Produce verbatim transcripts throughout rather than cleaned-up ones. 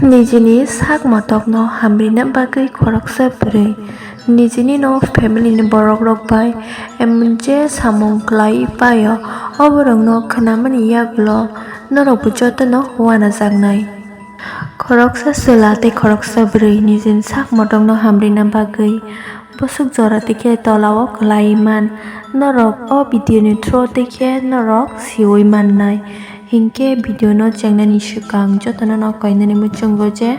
Nijini sak motokno hamrina bagwi khoroksa bwrwi nijini no family ni borok rok bai emon je samung khlai paio, o borok no khwnamani yagulo norok bo joto no uanajaknai. Khoroksa chwla tei khoroksa bwrwi nijini sak motokno hamrina bagwi bwswk jora tei khe tolao kwlai man. Norok o video ni through tei khe norok siwi mannai. Hinkhe video no chengnani swkang jotono no kainani muchungo je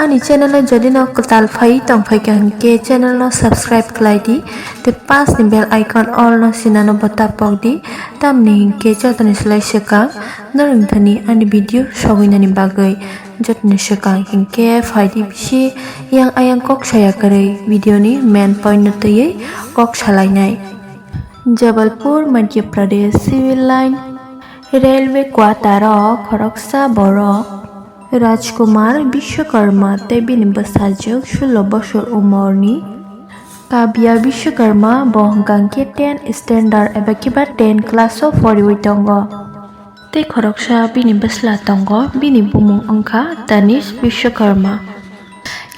ani channel o jodi no kwtal phai tongphaikha hinkhe channel no subscribe khlai di tei pas ni bell icon all no sinano bo tapok di, tamni hinkhe jotoni slai swkang norok thani ani video sogwinani bagwi. Jotoni swkang hinkhe phaidi bisi yang ayang kok saya kwrwi video ni main point no twiwi kok salainai. Jabalpur, Madhya Pradesh Civil Line Railway Quarter o khoroksa borok Rajkumar Vishwakarma tei bini bwsajwk sulo bosor umorni Kavya Vishwakarma, bo hwnkha khe ten standard eba khe ba ten class o poriwi tongo. Tei khoroksa bini bwsla tongo, bini bumung wngkha Tanish Vishwakarma.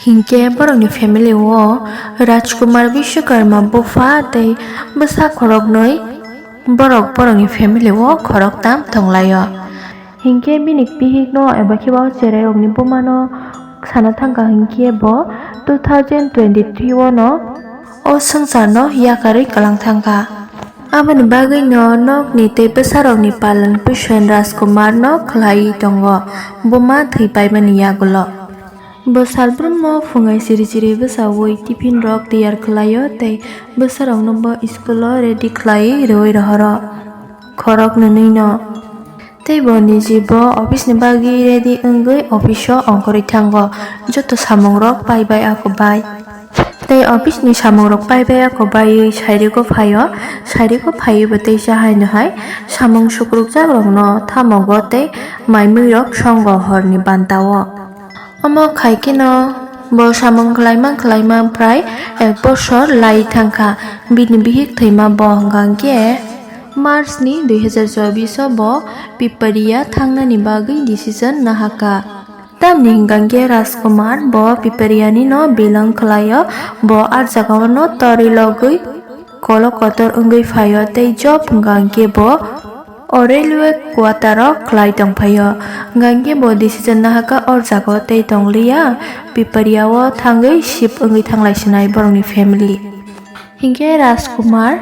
Hinkhe borokni family o Rajkumar Vishwakarma bupha tei bwsa khoroknwi, borok borokni family o khoroktam tonglaio. Hinkhe bini bihikno eba khe ba o cherairokni bumano sana thangkha hinkhe bo two thousand twenty-three o no o swngcharno yakarwi kwlang thangkha. Aboni bagwino nokni tei bwsarokni palan puson Rajkumar no khlaiwi tongo, buma thwi paimani yagulo. Bo salbrumno phungai siri siri bwchaui tiffin rok tiyar khlaio tei bwsarokno bo school o ready khlaiwi rwui rohoro khorok nwnwino. Tei bo niji bo office ni bagwi ready wngwi office o ongkhorwi thango, joto samungrok pai bai ako bai. Tei office ni samungrok pai bai ako baiwi sairiko phaio, sairiko phaiwi bo teisa haino hai samung sukrukjakrokno thamogo tei mai muirok songo horni bantao. Omo khai kheno bo samung khlaima khlaima prai ek bosor lai thangkha. Bini bihik thwima bo hwnkha khe March ni dui hazar chobbish o bo Piparia thangnani bagwi decision nahakha. Tamni hwnkha khe Rajkumar bo Piparia ni no belong khlaio, bo ah jagao no torwi logwi kolok kotor wngwi phaio tei job hwnkha khe bo o railway quarter o khlai tongphaio. Hwnkha khe bo decision nahakha o jagao tei tongliya, Piparia o thangwi shift wngwi thanglai sinai borokni family. Hinkhe Rajkumar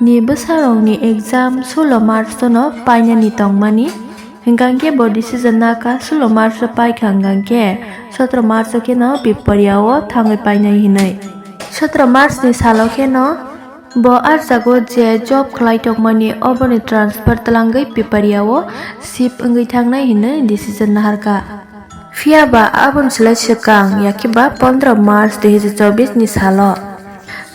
ni bwsarokni exam sulo March o no painani tongmani. Hwnkha khe bo decision nakha sulo March o paikha hwnkha khe sotro March o kheno Piparia o thangwi painai hinwi. Sotro March ni salo kheno bo ah jago je job khlai tongmani oboni transfer twlangwi Piparia o shift wngwi thangnai hinwi decision naharkha. Phiya ba aboni slai swkang, yakhe ba pondro March dui hazar chobbish ni salo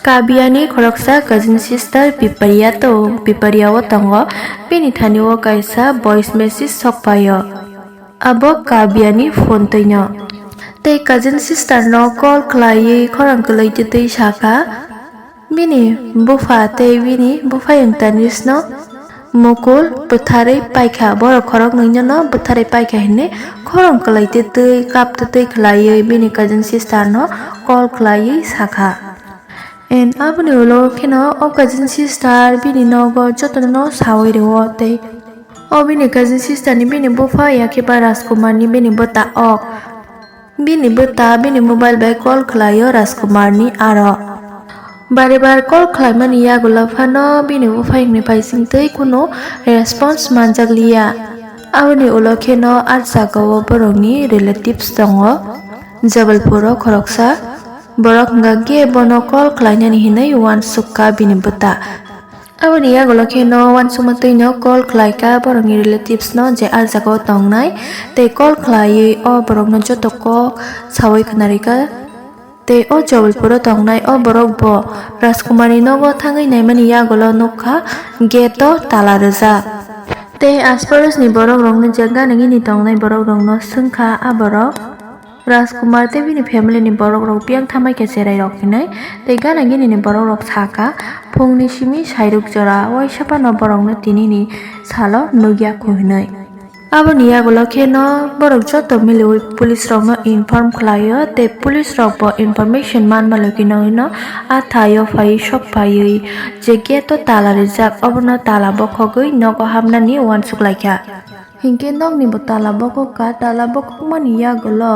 Kabiani khoroksa cousin sister Piparia to, Piparia o tongo, bini thani o kaisa voice message sokpaio. Abo Kabiani phone twino. Tei cousin sister no call khlaiwi khorang kwlwi twtwi sakha, bini bupha tei bini buphaiyung Tanish no Mukul bwtharwi paikha, borok khoroknwino no bwtharwi paikha hinwi khorang kwlwi twtwi kap twtwi khlaiwi bini cousin sister no call khlaiwi sakha. And aboni ulo kheno o cousin sister bini nogo jotono sawi rwo tei o bini cousin sister ni bini bupha yakhe ba Rajkumar ni bini bwta ok. Bini bwta bini mobile bai call khlaio Rajkumar ni aro. Bare bar call khlaimani yagulo phano bini buphaiyung ni phaising tei kunu response manjakliya. Aboni ulo kheno ah jagao borokni relatives tongo, Jabalpur o khoroksa. Borok hwnkha khe bono call khlainani hinwi uansukha bini bwta. Aboni yagulo kheno uansukma twino call khlaikha borokni relatives no je ah jagao tongnai, tei call khlaiwi o borokno joto kok sawi khwnarikha. Tei o Jabalpur o tongnai o borok bo Rajkumar ni nogo thangwi naimani yagulo nukha gate o tala rwjak. Tei asparos ni borok rokno je gana gini tongnai borok rokno swngkha a borok. Rajkumar tei bini family ni borok rok biyang thambai khe cherai rok hinwi tei gana gini ni borok rok sakha, phung ni simi sairuk jora waisa phano borok no tini ni salo nukya khu hinwi. Aboni yagulo kheno borok joto miliwi police rokno inform khlaio, tei police rokbo information manma logino hino a thaio phaiwi sok phaiwi je gate o tala rijak, obono tala bokhogwi nogo habnani uansuk laikha. Hinkhe nokni bo tala bokhok kha, tala bokhokmani yagulo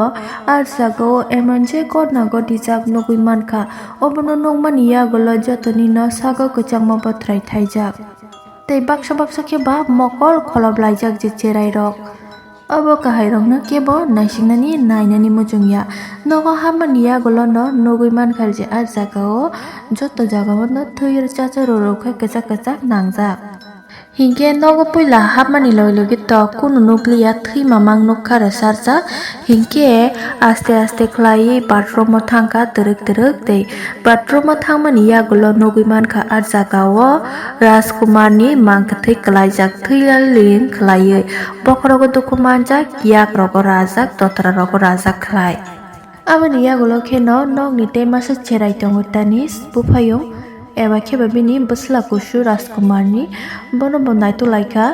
a jagao emon je gotna gotijak nugwi mankha. Obono nukmani yagulo jotonino sago kwchangma bothrai thaijak. Tei baksa baksa khe ba mokol kholob laijak je cherai rok. Obo kahai rokno kebo naisiknani nainani muchung ya. Nogo habmani yagulo no nugwi mankha je a jagao joto jagao no thwi chacha rw rw khe kwchak kwchak nangjak. Hinkhe nogo puila habmani logi logi to kunu nukliya, thwi mamang nukha rwcharjak. Hinkhe aste aste khlaiwi bathroom o thangkha twrwk twrwk tei bathroom o thangmani yagulo nugwi mankha a jagao Rajkumar ni mang kwthwi kwlaijak, thwi laliling khlaiwi bokhorogo dukhu manjak, yak rogo rajak, dotra rogo rajak khlai. Aboni yagulo kheno nokni tei masa cherai tongo Tanis buphayung, eba khe ba bini bwsla kusu Rajkumar ni, bono bo naitok laikha.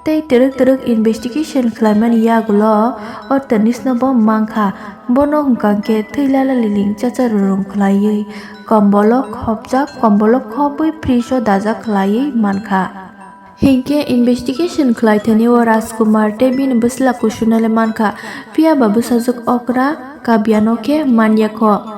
Tei twrwk twrwk investigation khlaimani yagulo o Tanis no bo mankha. Bono hwnkha khe thwi lala liling chacha rwrwng khlaiwi kombolo khopjak, kombolo khopwi fridge o dajak khlaiwi mankha. Hinkhe investigation khlai thani o Rajkumar tei bini bwsla kusuno le mankha, phiya ba bwsajwk okra Kabiano khe manya kho.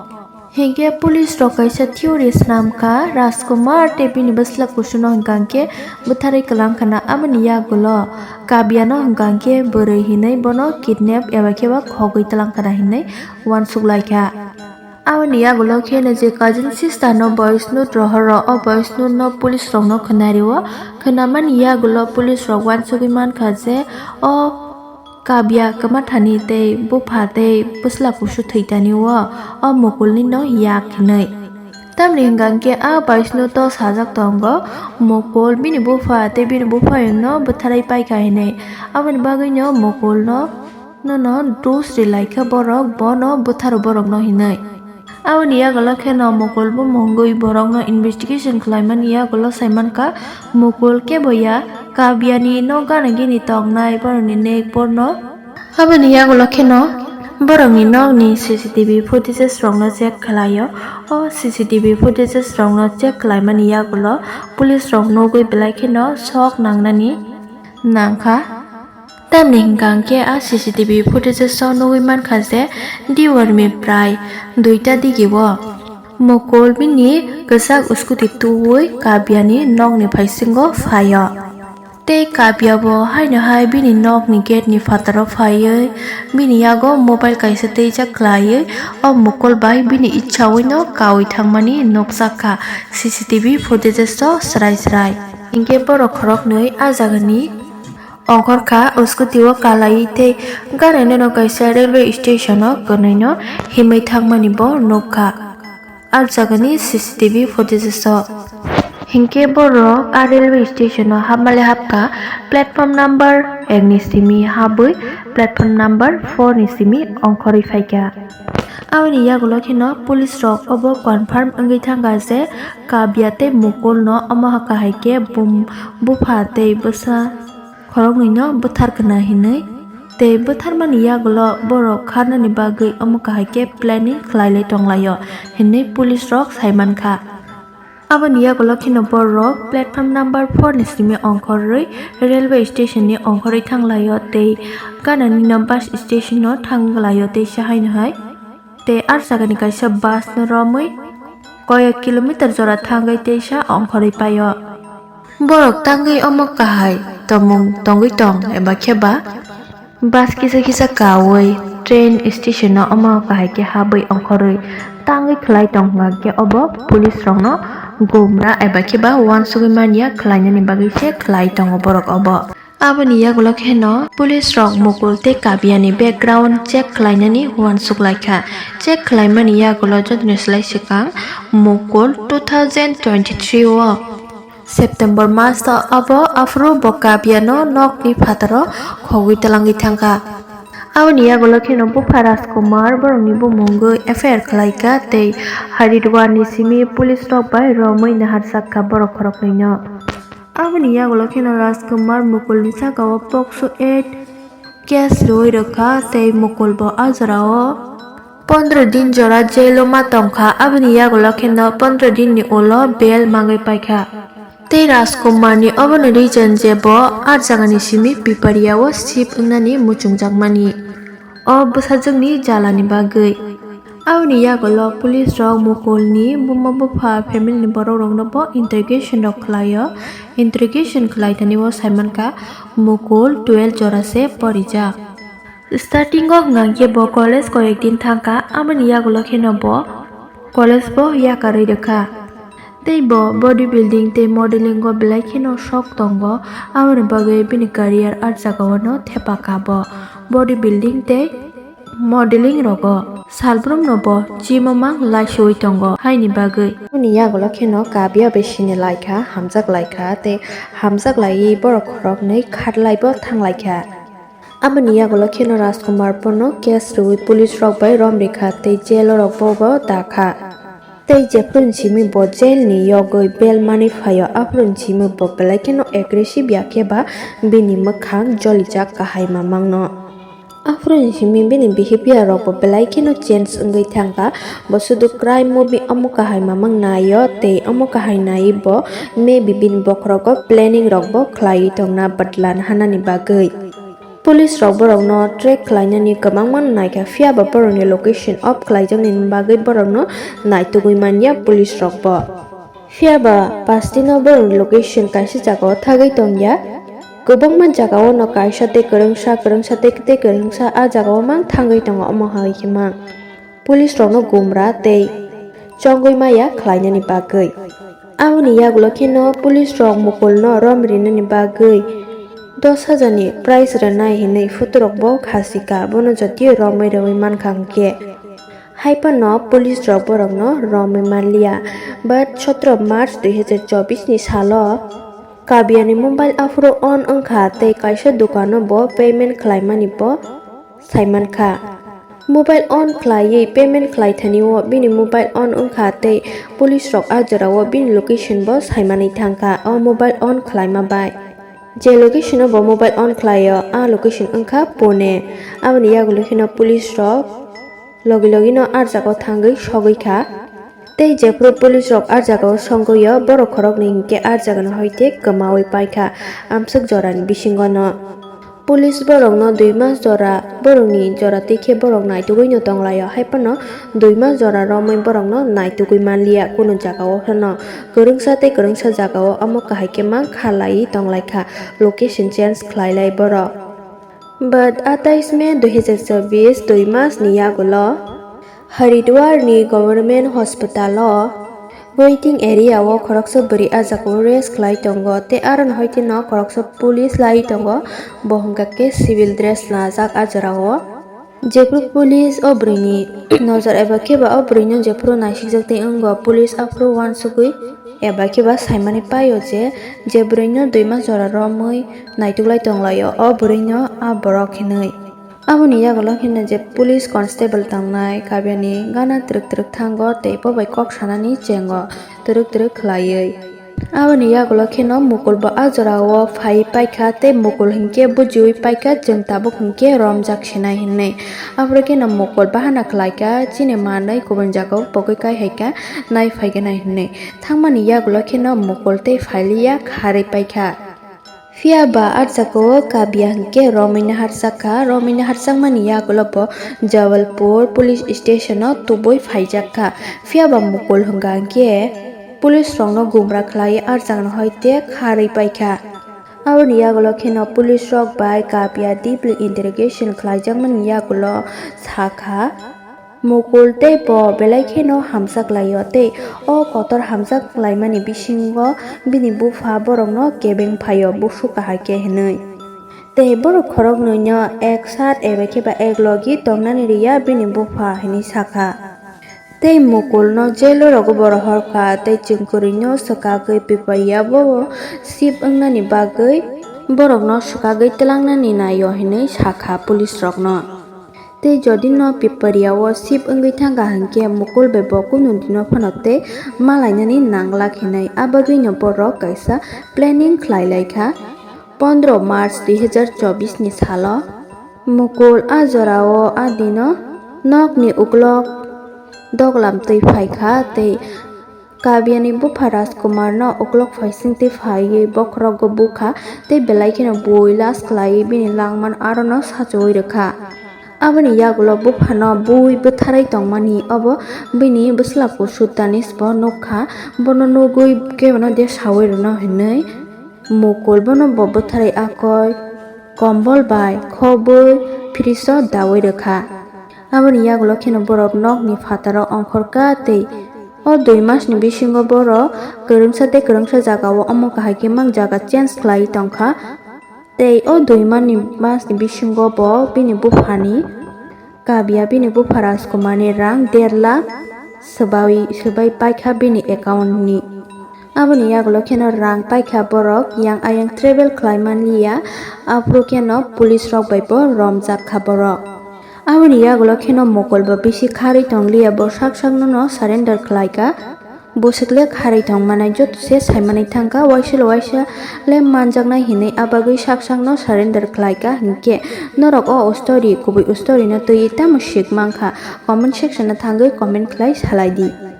Hinkhe police rok kaisa theory swnamkha, Rajkumar tei bini bwsla kusuno hwnkha khe bwtharwi kwlang khna, aboni yagulo Kabiano hwnkha khe bwrwi hinwi bono kidnap eba khe ba khogwi twlang khna hinwi uansuk laikha. Aboni yagulo kheno je cousin sister no voice note rohoro, o voice note no police rokno khwnari o. Khwnamani yagulo police rok uansugwi mankha je o Kabia kwmathani tei bupha tei bwsla kusu thwitani o, o Mukulni no yak hinwi. Tamni hwnkha khe a voice note o sajak tongo, Mukul bini bupha tei bini buphaino bwtharwi paikha hinwi. Aboni bagwino Mukulno nono dos ri laikha borok, bono bwtharo borokno hinwi. Aboni yagulo kheno Mukul bumung wngwi borokno investigation khlaimani yagulo saimankha, Mukul kebo ya, Kabiani nok gana gini tongnai borokni nek borno. Aboni yagulo kheno borokni nokni C C T V footages rokno check khlaio. O C C T V footages rokno check khlaimani yagulo police rok nugwi belai kheno sok nangnani nangkha. Tamni hwnkha khe a C C T V footages o nugwi mankha je Diwarmi prai duita digi o Mukul bini kwchak scooty tuwi Kabiani nokni phaisingo phaio. Tei Kabia bo haino hai bini nokni gate ni phataro phaiwi bini yago mobile kaisa twijak khlaiwi o Mukul bai bini ichawino kawi thangmani nukjakha C C T V footages o srai srai. Hinkhe borok khoroknwi a jagani ongkhorkha, scooty o kalaiwi tei gana nino kaisa railway station o kwnwino himwi thangmani bo nukha. A jagani C C T V footages o. Hinkhe borok a railway station o hapmale hapkha, platform number ek ni simi habwi platform number four ni simi ongkhorwi phaikha. Aboni yagulo kheno police rok obo confirm wngwi thangkha je Kabia tei Mukul no omo kahai khe bum-, bupha tei bwsa khoroknwino bwthar khna hinwi tei bwtharmani yagulo borok kharnani bagwi omo kahai khe planning khlailai tonglaio hinwi police rok saimankha. Aboni yagulo kheno borok platform number four ni simi ongkhorwi railway station ni ongkhorwi thanglaio tei gananino bus station no thanglaio teisa haino hai. Tei ar jagani kaisa bus no romwi koyek kilometer jora thangwi teisa ongkhorwi paio. Borok tangwi omo kahai tongmung tongwi tong eba khe ba bus kisa kisa kawi train station o omo kahai khe habwi ongkhorwi tangwi khlai tong hwnkha khe obo police rokno gumra eba khe ba uansugwi manya khlainani bagwi se khlai tongo borok obo. Aboni yagulo kheno police rok Mukul tei Kabiani background check khlainani uansuk laikha. Check khlaimani yagulo jotono slai swkang Mukul two thousand twenty-three o September mas o abo aphuru bo Kabiano nokni phataro khogwi twlangwi thangkha. Aboni yagulo kheno bupha Rajkumar borokni bumung wngwi F I R khlaikha tei Haridwar ni simi police rok bai romwi naharjakha borok khoroknwino. Aboni yagulo kheno Rajkumar Mukulni sakao POCSO Act, case rwui rwkha tei Mukul bo a jorao pondro din jora jail o ma tongkha, aboni yagulo kheno pondro din ni ulo bail mangwi paikha. Tei Rajkumar ni obono reason je bo a jagani simi Piparia o shift wngnani muchungjakmani o bwsajwkni jalani bagwi. Aboni yagulo police rok Mukul ni buma bupha family ni borok rokno bo interrogation rok khlaio. Interrogation khlai thani o saimankha Mukul twelve jora se porijak. Starting o hwnkha khe bo college koyek din thangkha, aboni yagulo kheno bo college bo yakarwi rwkha. Tei bo body building tei modeling o belai kheno sok tongo, aboni bagwi bini career a jagao no thepakha bo body building tei modeling rogo. Salbrumno bo chimo mang laisui tongo haini bagwi. Aboni yagulo kheno Kabya bai sini laikha, hamjak laikha tei hamjak laiwi borok khoroknwi khatlai bo thanglaikha. Aboni yagulo kheno Rajkumar bono case rwui police rok bai rom rikha tei jail o rok bobo dakha. Tei jephru ni simi bo jail ni yogwi bail manwi phaio, aphuru ni simi bo belai kheno aggressive ya khe ba bini mwkhang jolijak kahai mamang no. Aphuru ni simi bini behavior rok bo belai kheno change wngwi thangkha. Bo sudu crime movie omo kahai mamang naio tei omo kahai naiwi bo maybe bini bokhorogo planning rok bo khlaiwi tongna bwdlan hanani bagwi. Police rok borokno track khlainani kwbangma naikha, phiya ba borokni location off khlaijaknani bagwi borokno naitugwi manya police rok bo. Phiya ba pastino borokni location kaisa jagao thagwi tongya. Kwbangma jagao no kaisa tei kwrwngsa, kwrwngsa tei, tei kwrwngsa a jagao mang thangwi tongo, omo hai khe mang. Police rokno gumra tei chongwi maya khlainani bagwi. Aboni yagulo kheno police rok Mukulno rom rinani bagwi dos hajar ni prize rwnai hinwi photo rok bo khasika, bono jotio romwi rwui mankha hwnkhe. Hai phano police rok borokno romwi manliya, but sotro March dui hajar chobbish ni salo Kabiani mobile aphuru on wngkha tei kaisa dukano bo payment khlaimani bo saimankha. Mobile on khlaiwi payment khlaithanio bini mobile on wngkha tei police rok a jorao bini location bo saimani thangkha o mobile on khlaima bai. Je location o bo mobile on khlaio, a location wngkha Pune. Aboni yagulo kheno police rok logi logi no a jagao thangwi sogwi kha. Tei jephru police rok a jagao songwi o, borok khoroknwi hinkhe a jagano hoite kwmaui paikha amswk jorani bisingo no. Police borokno dui mas jora, borokni jora twi khe borok naitugwi no tonglaio, hai phano dui mas jora romwi borokno naitugwi manliya kunu jagao phano. Kwrwngsa tei kwrwngsa jagao omo kahai khe mang kha laiwi tonglaikha, location change khlailai borok. But atais May dui hajar chobbish dui mas ni yagulo Haridwar ni government hospital o waiting area o khoroksa bwrwi a jagao rest khlai tongo tei aro ni hoite no khoroksa police lai tongo, bo hwnkha khe civil dress najak a jorao. Jephru police o bwrwini nojor eba khe ba o bwrwino jephru naisikjak tei wngo, police aphuru uansugwi eba khe ba saimani paio je, je bwrwino dui mas jora romwi naituklai tonglaio o bwrwino a borok hinwi. Aboni yagulo hino je police constable tongnai, Kabiani gana twrwk twrwk thango tei bo bai kok sanani chengo twrwk twrwk khlaiwi. Aboni yagulo kheno Mukul bo a jorao phai paikha tei Mukul hinkhe bujiui paikha, chwng tabuk hinkhe romjak sinai hinwi. Aphuru kheno Mukul bahana khlaikha, chini manwi kubun jagao pogwi kai haikha, nai phaiganai hinwi. Thangmani yagulo kheno Mukul tei phailiya kharwi paikha. Phiya ba a jagao Kabya hinkhe romwi naharjak kha, romwi naharjakmani yagulo bo Jabalpur police station o tubui phaijak kha. Phiya ba Mukul hwnkha hinkhe police rokno gumra khlai a jagano hoite kharwi paikha. Aboni yagulo kheno police rok bai Kabya deeply interrogation khlaijakmani yagulo sakha, Mukul tei bo belai kheno hamjak laio tei o kotor hamjak laimani bisingo bini bupha borokno kebeng phaio busu kahai khe hinwi. Tei borok khoroknwino ek sat eba khe ba ek logi tongnani riya bini bupha hinwi sakha. Tei Mukulno jailo rogo bo rohorkha tei chwng kwrwino swkagwi Piparia bo shift wngnani bagwi borokno swkagwi twlangnani naio hinwi sakha police rokno. Tei jodi no Piparia o shift wngwi thangkha hinkhe Mukul bai bo kunu dino phano tei malainani nanglak hinwi, abagwino borok kaisa planning khlai laikha. Pondro March dui hajar chobbish ni salo Mukul a jorao a dino nokni uklok doglam twi phai kha tei Kabiani bupha Rajkumarno uklok phaisingtwi phaiwi bokhorogo bukha tei belai kheno bui las khlaiwi bini langmano arono sachuwi rwkha. Aboni yagulo buphano bui bwtharwi tongmani obo bini bwsla kusu Danish bo nukha, bono nugwi kebono de sawi rwno hinwi Mukul bono bo bwtharwi akoi kombol bai khobwi friso dawi rwkha. Aboni yagulo kheno borok nokni phataro ongkhorkha tei o dui masni bisingo borok kwrwngsa tei kwrwngsa jagao omo kahai khe mang jaga change khlai tongkha. Tei o dui mani masni bisingo bo bini buphani Kabia bini bupha Rajkumarni rang der lakh swbai swbai paikha bini account ni. Aboni yagulo kheno rang paikha borok yang ayang travel khlai manliya, aphuru kheno police rok bai bo romjak kha borok. Aboni yagulo kheno Mukul bo bisi kharwi tongliya, bo sak sakno no surrender khlaikha. Bwswk le kharwi tongmanai joto se saimanwi thangkha, waisa le waisa le manjaknai hinwi abagwi sak sakno surrender khlaikha. Hinkhe norok o story kubui story no twiwi tamo sik mankha? Comment section o thangwi comment khlai salai di.